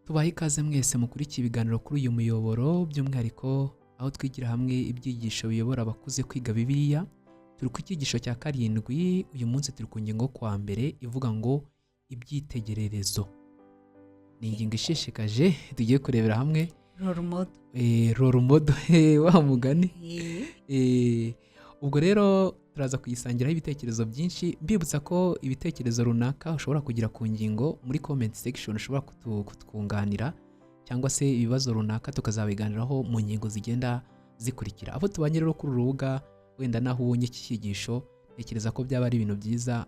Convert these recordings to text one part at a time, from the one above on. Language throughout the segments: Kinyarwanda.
Tubahe ikaze mwese mukurikiye ibiganiro kuri uyu muyoboro, by'umwihariko aho twigira hamwe ibyigisho biyobora abakuze kwiga Bibiliya. Turi ku cyigisho cya 7. Uyu munsi turi ku ngingo kwa mbere ivuga ngo ibyitegererezo. Ni ingingo ishishikaje tugiye kurebera hamwe. Role model. Role model, wa mugani. Ubwo rero turaza kuyisangiraho ibitekerezo byinshi. Mbibutsa ko ibitekerezo runaka ushobora kugira ku ngingo muri comment section ushobora kutwunganira, cyangwa se ibibazo runaka tukazabiganiraho mu ngingo zigenda zikurikira. Abo tubanye rero kuri uru rubuga, wenda naho ubonye iki cyigisho, ntekereza ko byaba ari ibintu byiza.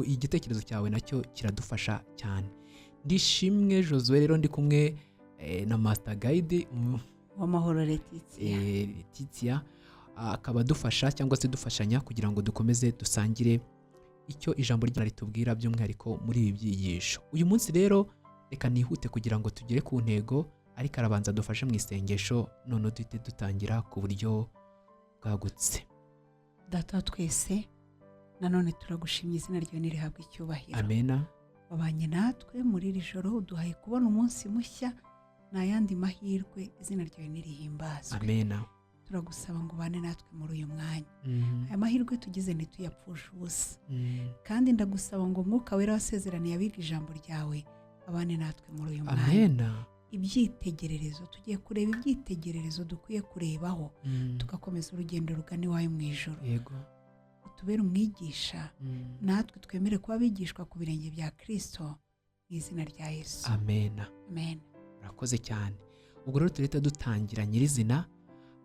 Igitekerezo cyawe nacyo kiradufasha cyane. Ndishimwe Josue rero, ndi kumwe na Master Guide W'amahoro Letitia. Letitia akaba adufasha cyangwa se dufashanya kugira ngo dukomeze dusangire icyo ijambo ry'Imana ritubwira, by'umwihariko muri ibi byigisho. Uyu munsi rero reka nihute kugira ngo tugere ku ntego, ariko arabanza dufashe mu isengesho, none duhite dutangira ku buryo bwagutse. Data wa twese, nanone turagushimye, izina ryawe nirihabwe icyubahiro. Amena. Wabanye natwe muri iri joro, uduhaye kubona umunsi mushya, ni ayandi mahirwe, izina ryawe nirihimbazwe. Amena. Turagusaba ngo ubane natwe muri uyu mwanya. Aya mahirwe tugize ntituyapfushe ubusa. Kandi ndagusaba ngo Umwuka Wera wasezeraniye abiga ijambo ryawe abane natwe muri uyu mwanya. Amena. Ibyitegererezo, tugiye kureba ibyitegererezo dukwiye kurebaho, tugakomeza urugendo rugana iwawe mu ijoro. Utubere umwigisha, natwe twemere kuba abigishwa ku birenge bya Kirisito, mu izina rya Yesu. Amena. Amen. Murakoze cyane. Ubwo rero turahita dutangira nyirizina.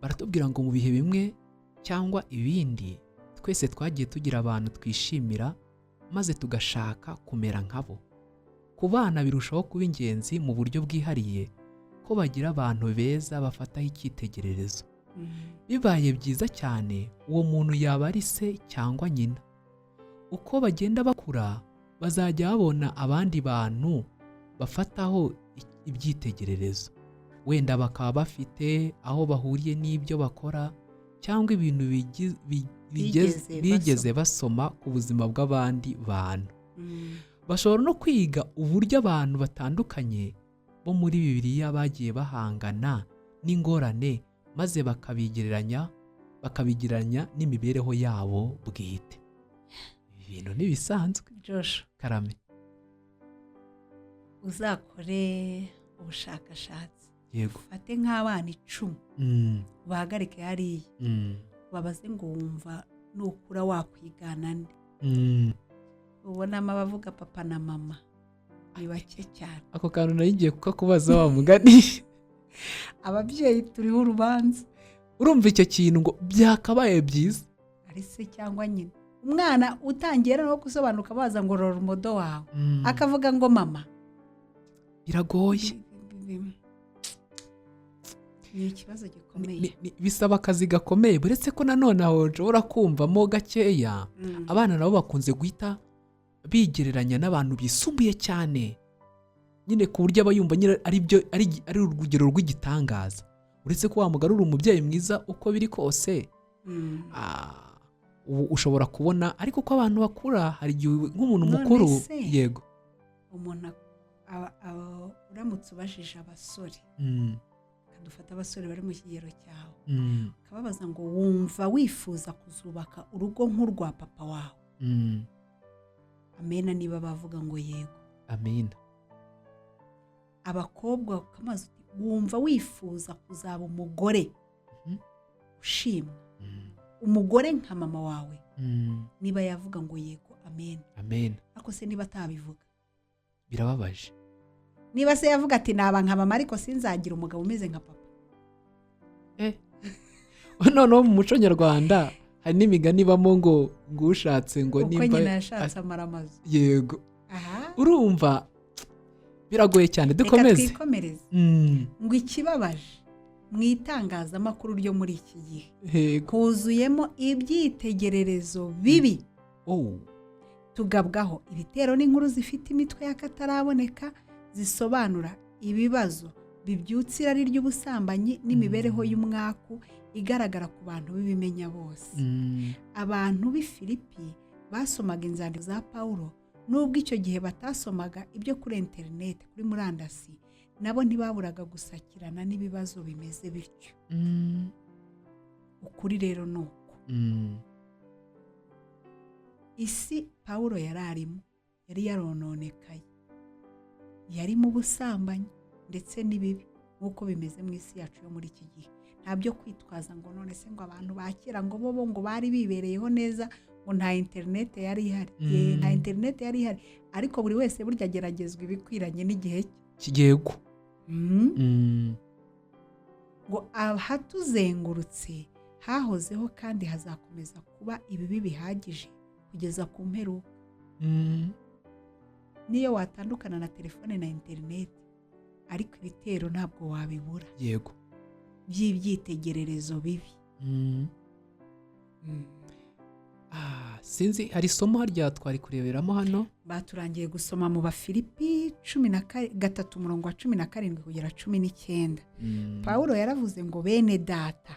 Baratubwira ngo mu bihe bimwe cyangwa ibindi, twese twagiye tugira abantu twishimira maze tugashaka kumera nkabo. Ku bana birushaho kuba ingenzi mu buryo bwihariye ko bagira abantu beza bafataho icyitegererezo. Bibaye byiza cyane, uwo muntu yaba ari se cyangwa nyina. Uko bagenda bakura, bazajya babona abandi bantu bafataho ibyitegererezo, wenda bakaba bafite aho bahuriye n'ibyo bakora cyangwa ibintu bigeze bigeze basoma ku buzima bw'abandi bantu. Bashobora no kwiga uburyo abantu batandukanye bo muri Bibiliya bagiye bahangana n'ingorane, maze bakabigereranya n'imibereho yabo bwite. Ibi bintu ntibisanzwe. Joshua. Karame. Uzakore ubushakashatsi. Yego. Ufate nk'abana 10, ubahagarike hariya, babaze ngo: "Wumva nukura wakwigana nde?" Ubonamo abavuga papa na mama ni bake cyane. Ako kantu nari ngiye kukakubaza, wa mugani. Ababyeyi turiho urubanza. Urumva icyo kintu ngo byakabaye byiza ari se cyangwa nyina. Umwana utangiye no gusobanuka, baza ngo: "Rora umudo wawe," akavuga ngo: "Mama." Biragoye. Ni ikibazo gikomeye. Bisaba akazi gakomeye. Uretse ko nanone aho nshobora kumvamo gakeya, abana nabo bakunze guhita bigereranya n'abantu bisumbuye cyane nyine, ku buryo aba yumva nyine ari byo ari urugero rw'igitangaza. Uretse ko wamugarura umubyeyi mwiza uko biri kose, ubu ushobora kubona, ariko uko abantu bakura, hari igihe nk'umuntu None mukuru se, yego. Umuntu uramutse ubajije abasore, ukadufata abasore bari mu kigero cyawe, ukababaza ngo: "Wumva wifuza kuzubaka urugo nk'urwa papa wawe?" Amena niba bavuga ngo yego. Amina. Abakobwa ukabaza uti: "Wumva wifuza kuzaba umugore ushimwa, umugore nka mama wawe?" Niba yavuga ngo yego, amen. Amen. Ariko se niba atabivuga? Birababaje. Niba se yavuga ati: "Naba nka mama, ariko sinzagira umugabo umeze nka papa." Noneho mu muco nyarwanda hari n'imigani ibamo ngo ushatse ngo uko nimba nyina yashatse amara amazu. Yego. Aha. Urumva biragoye cyane. Reka dukomeze. Twikomereze. Ngo ikibabaje, mu itangazamakuru ryo muri iki gihe huzuyemo ibyitegererezo bibi. Tugabwaho ibitero n'inkuru zifite imitwe y'akataraboneka, zisobanura ibibazo. Bibyutsa irari ry'ubusambanyi n'imibereho y'umwaku igaragara ku bantu b'ibimenya bose. Abantu b'i Filipi basomaga inzandiko za Pawulo, nubwo icyo gihe batasomaga ibyo kuri interineti, kuri murandasi, nabo ntibaburaga gusakirana n'ibibazo bimeze bityo. Ukuri rero ni uku: isi Pawulo yari arimo yari yarononekaye, yarimo ubusambanyi ndetse n'ibibi, nk'uko bimeze mu isi yacu yo muri iki gihe. Nta byo kwitwaza ngo none se ngo abantu ba kera ngo bo ngo bari bibereyeho neza, ngo nta interineti yari ihari. Ye, nta interineti yari ihari, ariko buri wese burya ageragezwa ibikwiranye n'igihe cye. Yego. Ngo ahatuzengurutse hahozeho kandi hazakomeza kuba ibibi bihagije kugeza ku mperuka. Niyo watandukana na telefone na interineti, ariko ibitero ntabwo wabibura by'ibyitegererezo bibi. Ah, sinzi, hari isomo harya twari kureberamo hano? Baturangiye gusoma mu Bafilipi 13, umurongo wa 17 kugera 19. Pawulo yaravuze ngo: "Bene Data,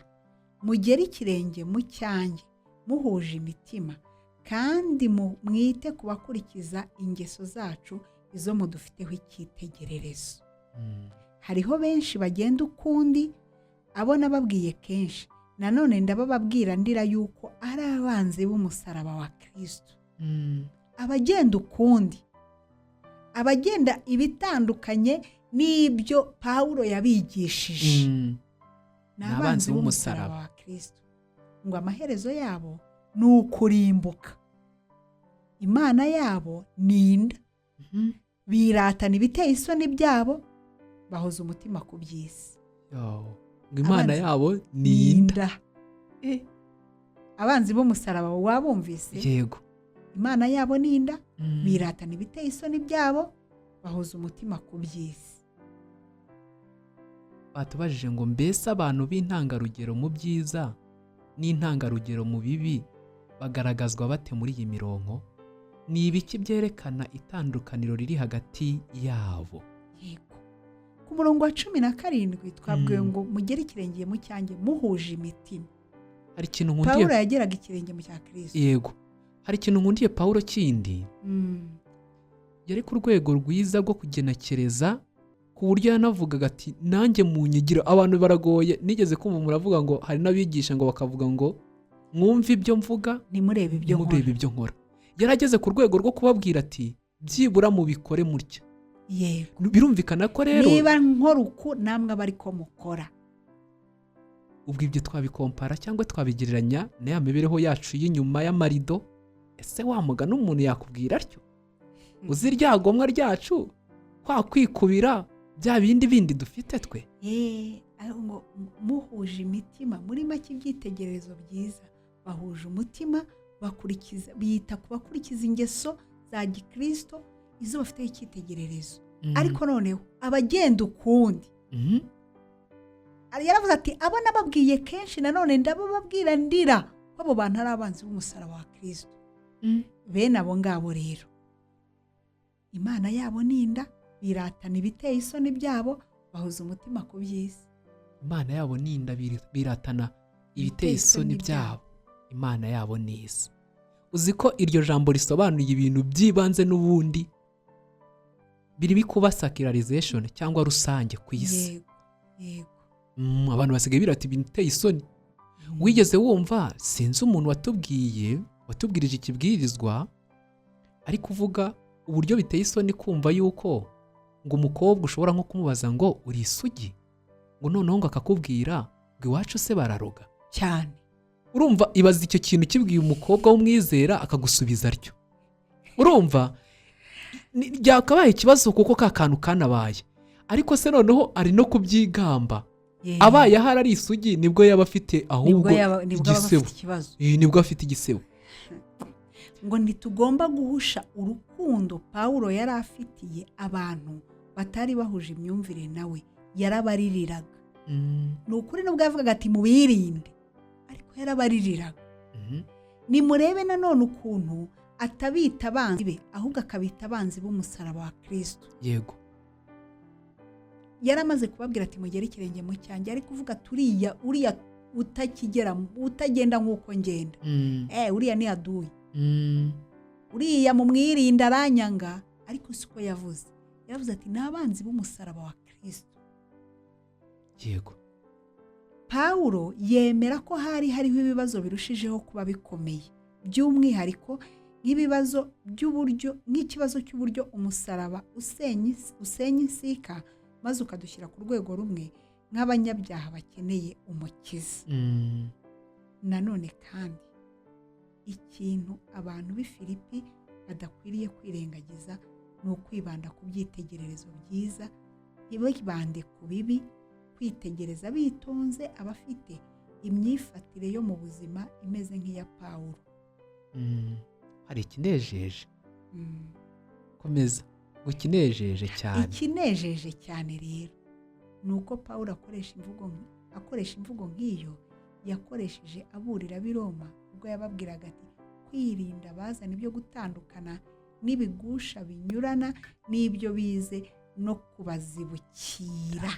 mugere ikirenge mu cyanjye muhuje imitima, kandi mwite ku bakurikiza ingeso zacu, izo mudufiteho icyitegererezo. Hariho benshi bagenda ukundi, abo nababwiye kenshi, nanone ndabababwira ndira yuko ari abanzi b'umusaraba wa Kristo." Abagenda ukundi, abagenda ibitandukanye n'ibyo Pawulo yabigishije, ni abanzi b'umusaraba wa Kristo. Ngo amaherezo yabo ni ukurimbuka, imana yabo ni inda, biratana ibiteye isoni byabo, bahoza umutima ku by'isi. Yo, ngo imana Abanzi- yabo ni inda. Abanzi b'umusaraba, wabumvise? Yego. Imana yabo ni inda, biratana ibiteye isoni byabo, bahoza umutima ku by'isi. Batubajije ngo: mbese abantu b'intangarugero mu byiza n'intangarugero mu bibi bagaragazwa bate muri iyi mirongo? Ni ibiki byerekana itandukaniro riri hagati yabo? Yego, ku murongo wa 17 twabwiwe ngo mugere ikirenge mu cyanjye muhuje imitima. Hari ikintu nkundiye. Pawulo yageraga ikirenge mu cya Kirisito. Yego, hari ikintu nkundiye Pawulo kindi. Yari ku rwego rwiza rwo kugenekereza, ku buryo yanavugaga ati: "Nanjye munyigira." Abantu baragoye. Nigeze kumva muravuga ngo hari n'abigisha ngo bakavuga ngo: "Mwumve ibyo mvuga, ntimurebe ibyo ntimurebe nkora." ibyo nkora. Yarageze ku rwego rwo kubabwira ati: "Byibura mubikore mutya." Birumvikana ko rero niba nkora uku, namwe aba ariko mukora. Ubwo ibyo twabikompara cyangwa twabigereranya na ya mibereho yacu y'inyuma y'amarido. Ese wa mugani umuntu yakubwira atyo, uzi ryagomwa ryacu, kwa kwikubira, bya bindi bindi dufite twe? Ariko ngo muhuje imitima, muri make ibyitegererezo byiza bahuje umutima, bakurikiza, bita ku bakurikiza ingeso za gikirisito, izo bafiteho icyitegererezo. Ariko noneho abagenda ukundi, yaravuze ati: "Abo nababwiye kenshi, nanone ndabababwira ndira ko abo bantu ari abanzi b'umusaraba wa Kirisito." Bene abo ngabo rero, imana yabo ni inda, biratana ibiteye isoni byabo, bahuza umutima ku by'isi. Imana yabo ni inda, biratana ibiteye isoni byabo, imana yabo ni isi. Uzi ko iryo jambo risobanuye ibintu by'ibanze n'ubundi biri kuba secularization cyangwa rusange ku isi? Yego. Abantu basigaye birata ibintu biteye isoni. Wigeze wumva, sinzi umuntu watubwiye, watubwirije ikibwirizwa ari kuvuga uburyo biteye isoni kumva yuko ngo umukobwa ushobora nko kumubaza ngo: "Uri isugi?" Ngo noneho ngo akakubwira ngo: "Iwacu se bararoga?" Cyane. Urumva, ibaza icyo kintu kibwiye umukobwa w'umwizera akagusubiza atyo. Urumva byakabaye ikibazo, kuko ka kantu kanabaye. Ariko se noneho ari no kubyigamba? Abaye ahari ari isugi, nibwo yaba afite ahubwo nibwo nibwo aba igisebo. afite ikibazo. Nibwo afite igisebo. Ngo ntitugomba guhusha urukundo Pawulo yari afitiye abantu batari bahuje imyumvire nawe. Yarabaririraga. Ni ukuri, nubwo yavugaga ati: "Mubirinde", ariko yarabaririraga. Nimurebe nanone ukuntu atabita abanzi be, ahubwo akabita abanzi b'umusaraba wa Kirisito. Yaramaze kubabwira ati mugere ikirenge mu cyanjye, ari kuvuga turiya uriya utakigera utagenda nk'uko ngenda, uriya ni aduye, uriya mumwirinda aranyanga. Ariko siko yavuze, yaravuze ati ni abanzi b'umusaraba wa Kristo. Yego. Pawulo yemera ko hari hariho ibibazo birushijeho kuba bikomeye, by'umwihariko nk'ibibazo by'uburyo, nk'ikibazo cy'uburyo umusaraba usenya insika maze ukadushyira ku rwego rumwe nk'abanyabyaha bakeneye umukiza. Nanone kandi ikintu abantu b'i Filipi badakwiriye kwirengagiza ni ukwibanda ku byitegererezo byiza, ntibibande ku bibi, kwitegereza bitonze abafite imyifatire yo mu buzima imeze nk'iya Pawulo. Hari ikinejeje. Komeza ngo ikinejeje cyane. Ikinejeje cyane rero ni uko Pawulo akoresha imvugo nk'iyo yakoresheje aburira ab'i Roma, ubwo yababwiraga ati kwirinda bazana ibyo gutandukana n'ibigusha binyurana n'ibyo bize no kubazibukira.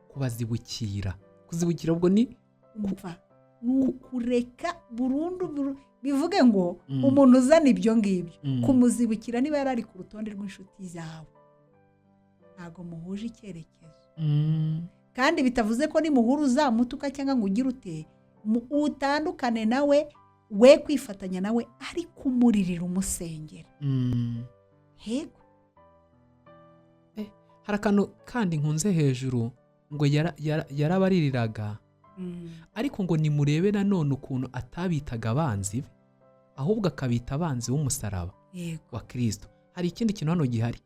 Kubazibukira, kuzibukira ubwo ni umva, ni ukureka burundu, bivuge ngo umuntu uzana ibyo ngibyo kumuzibukira, niba yari ari ku rutonde rw'inshuti zawe ntabwo muhuje icyerekezo. Kandi bitavuze ko nimuhura uzamutuka cyangwa ngo ugire ute, utandukane nawe, we kwifatanya nawe, ariko umuririra umusengera. Hego. Hari akantu kandi nkunze hejuru ngo yarabaririraga, ariko ngo nimurebe nanone ukuntu atabitaga abanzi be, ahubwo akabita abanzi b'umusaraba wa Kristo. Hari ikindi kintu hano gihari.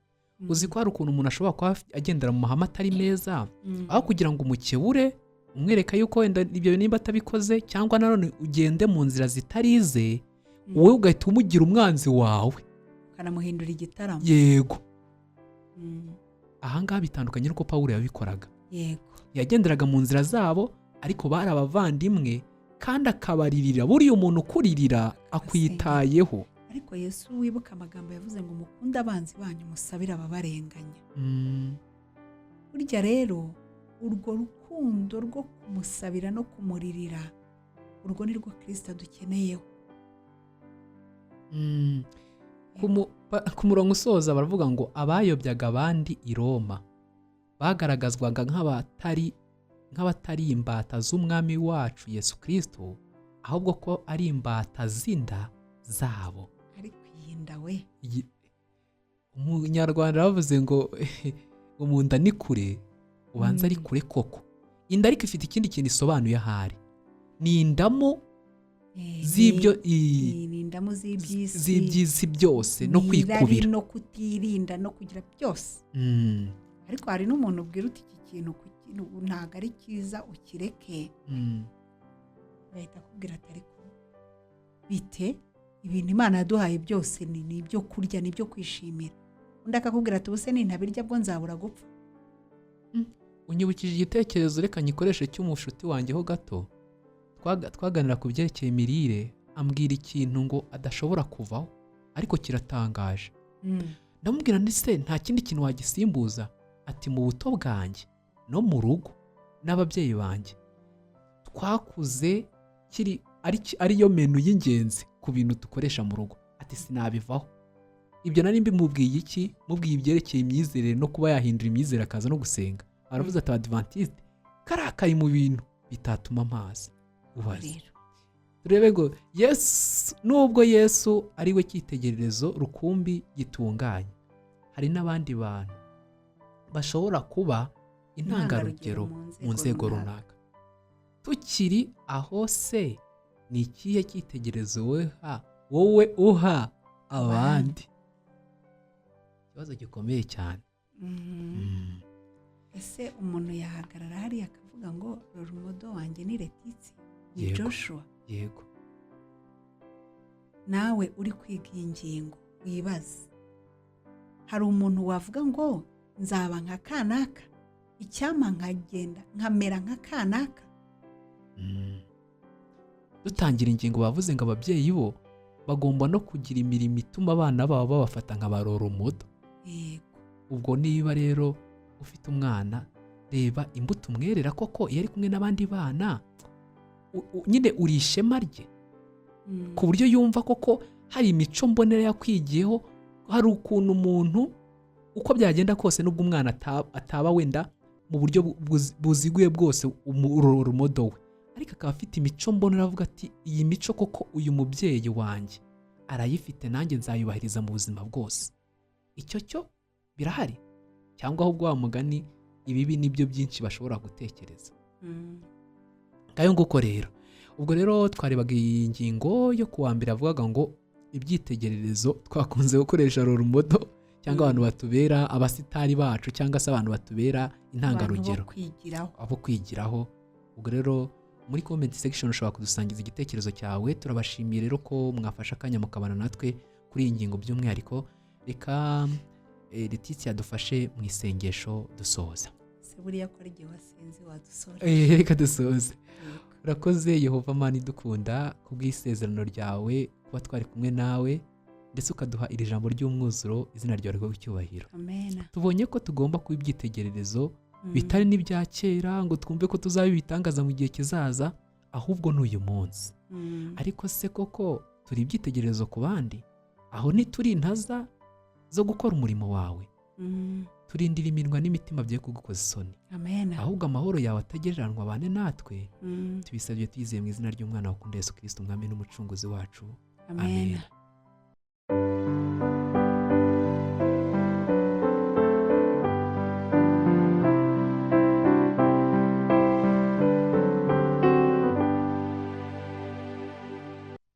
Uzi ko hari ukuntu umuntu ashobora kuba agendera mu mahame atari meza, aho kugira ngo umukebure umwereka yuko wenda ibyo nimba atabikoze, cyangwa nanone ugende mu nzira zitarize, wowe ugahita umugira umwanzi wawe, ukanamuhindura igitaramo. Yego. Ahangaha bitandukanye n'uko Pawulo yabikoraga. Yego. Yagenderaga mu nzira zabo, ariko bari abavandimwe, kandi akabaririra. Buriya umuntu ukuririra akwitayeho. Ariko Yesu wibuka amagambo yavuze ngo mukunde abanzi banyu, musabire ababarenganya. Burya rero urwo rukundo rwo kumusabira no kumuririra, urwo ni rwo Kristo adukeneyeho. Ku murongo usoza baravuga ngo abayobyaga abandi i Roma bagaragazwaga nk'abatari imbata z'umwami wacu Yesu Kristo, ahubwo ko ari imbata z'inda zabo. Ariko iyi nda we, Umunyarwanda bavuze ngo mu nda ni kure, ubanza ari kure koko. Inda ariko ifite ikindi kintu isobanuye ahari, ni indamu z'ibyo, ni indamu z'iby'isi byose, no kwikubira no kutirinda no kugira byose. Ariko hari n'umuntu ubwira uti iki kintu ntabwo ari cyiza ukireke, agahita akubwira ati ariko bite, ibintu Imana yaduhaye byose ni ibyo kurya, ni ibyo kwishimira. Undi akakubwira ati ubuse nintabirya bwo nzabura gupfa. Unyibukije igitekerezo, reka nyikoreshe cy'umushuti wanjye ho gato. Twaganira ku byerekeye imirire, ambwira ikintu ngo adashobora kuvaho, ariko kiratangaje. Ndamubwira ndetse nta kindi kintu wagisimbuza. Ati mu buto bwanjye no mu rugo n'ababyeyi banjye twakuze kiri ariyo menu y'ingenzi ku bintu dukoresha mu rugo. Ati sinabivaho. Ibyo nari mbimubwiye iki? Mubwiye ibyerekeye imyizerere no kuba yahindura imyizerere akaza no gusenga. Aravuze ati Abadivantiste karakaye mu bintu bitatuma amazi. Ubaze turebe ngo Yesu, nubwo Yesu ari we cyitegererezo rukumbi gitunganye, hari n'abandi bantu bashobora kuba intangarugero mu nzego runaka. Tukiri aho se, ni ikihe cyitegererezo wowe uha abandi? Ikibazo gikomeye cyane. Ese umuntu yahagarara hariya akavuga ngo role wanjye ni Letitsi, ni Joshua? Yego. Nawe uri kwiga iyi ngingo wibaze, hari umuntu wavuga ngo nzaba nka kanaka, icyampa nkagenda nkamera nka kanaka? Dutangira ingingo bavuze ngo ababyeyi bo bagomba no kugira imirimo ituma abana babo babafata nka ba role model. Yego. Ubwo niba rero ufite umwana, Reba imbuto umwerera koko iyo ari kumwe n'abandi bana, nyine uri ishema rye, ku buryo yumva koko hari imico mbonera yakwigiyeho. Hari ukuntu umuntu, uko byagenda kose, nubwo umwana ataba wenda mu buryo buziguye bwose role model we, ariko akaba afite imico mbonera, avuga ati: "Iyi mico koko uyu mubyeyi wanjye arayifite, nanjye nzayubahiriza mu buzima bwose." Icyo cyo birahari, cyangwa ahubwo wa mugani ibibi nibyo byinshi bashobora gutekereza? Ngayo nguko rero. Ubwo rero twarebaga iyi ngingo yo kuwa mbere, avugaga ngo ibyitegererezo twakunze gukoresha, role model, cyangwa abantu batubera abasitari bacu, cyangwa se abantu batubera intangarugero, abantu bo kwigiraho. Abo kwigiraho. Ubwo rero muri comment section ushobora kudusangiza igitekerezo cyawe. Turabashimiye rero ko mwafashe akanya mukabana natwe kuri iyi ngingo by'umwihariko. Reka Letitia dufashe mu isengesho dusoza. Se buriya ko ari igihe wasenze, wadusora? Reka dusoze. Urakoze Yehova Mana idukunda, kubw'isezerano ryawe, kuba twari kumwe nawe, ndetse ukaduha iri jambo ry'umwuzuro. Izina ryawe rihabwe icyubahiro. Amen. Tubonye ko tugomba kuba ibyitegererezo bitari n'ibya kera, ngo twumve ko tuzaba ibitangaza mu gihe kizaza, ahubwo ni uyu munsi. Ariko se koko turi ibyitegererezo ku bandi? Aho ntituri intaza zo gukora umurimo wawe? Turindira iminwa n'imitima bye kugukoza isoni, Amen. ahubwo amahoro yawe atagereranywa abane natwe. Tubisabye twizeye mu izina ry'umwana wakunda, Yesu Kirisito, umwami n'umucunguzi wacu. Amen. Amen.